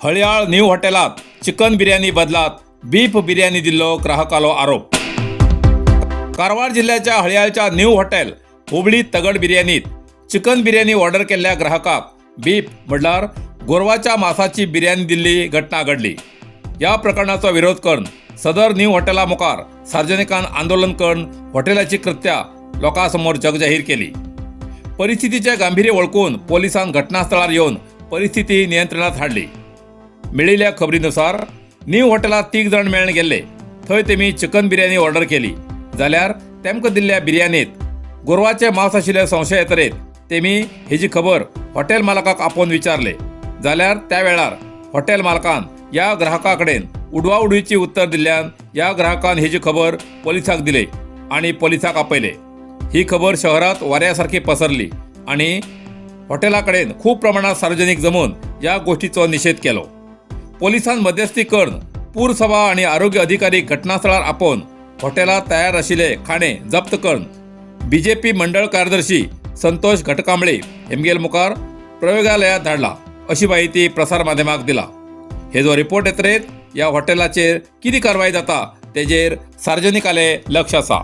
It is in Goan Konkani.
हळयाळ न्यू हॉटेलात चिकन बिर्याणी बदलात बीफ बिर्याणी दिल्लो ग्राहकालो आरोप. कारवार जिल्ह्याच्या हळयाळच्या न्यू हॉटेल हुबळी तगड बिर्याणीत चिकन बिर्याणी ऑर्डर केल्ल्या ग्राहकाक बीफ म्हणल्यार गोरवाच्या मांसाची बिर्याणी दिल्ली घटना घडली. या प्रकरणाचो विरोध करून सदर न्यू हॉटेला मुखार सार्वजनिकान आंदोलन करून हॉटेलाची कृत्या लोकांसमोर जगजाहीर केली. परिस्थितीचे गांभीर्य वळखून पोलिसान घटनास्थळार येवन परिस्थिती नियंत्रणात हाडली. मेळिल्ल्या खबरीनुसार न्यू हॉटेलात तीग जाण मेळून गेल्ले. थंय तेमी चिकन बिर्याणी ऑर्डर केली जाल्यार तेमकां दिल्ल्या बिर्याणीत गोरवाचे मांस आशिल्ले संशय येतरेत तेमी हेजी खबर हॉटेल मालकाक आपोवन विचारले जाल्यार त्या वेळार हॉटेल मालकान ह्या ग्राहका कडेन उडवाउडवीची उत्तर दिल्ल्यान ह्या ग्राहकान हेजी खबर पोलिसाक दिली आनी पोलिसाक आपयले. ही खबर शहरात वाऱ्यासारखी पसरली आनी हॉटेला कडेन खूब प्रमाणात सार्वजनिक जमून ह्या गोष्टीचो निशेध केलो. पोलिसान मध्यस्थी करून पुरसभा आणि आरोग्य अधिकारी घटनास्थळार आपोवन हॉटेलात तयार आशिल्ले खाणे जप्त करून बीजेपी मंडळ कार्यदर्शी संतोष घटकांबळे हेमगेल मुखार प्रयोगालयात धाडला, अशी माहिती प्रसार माध्यमाक दिला. हे जो रिपोर्ट येतरेत ह्या हॉटेलाचेर कितें कारवाय जाता तेजेर सार्वजनिकाले लक्ष आसा.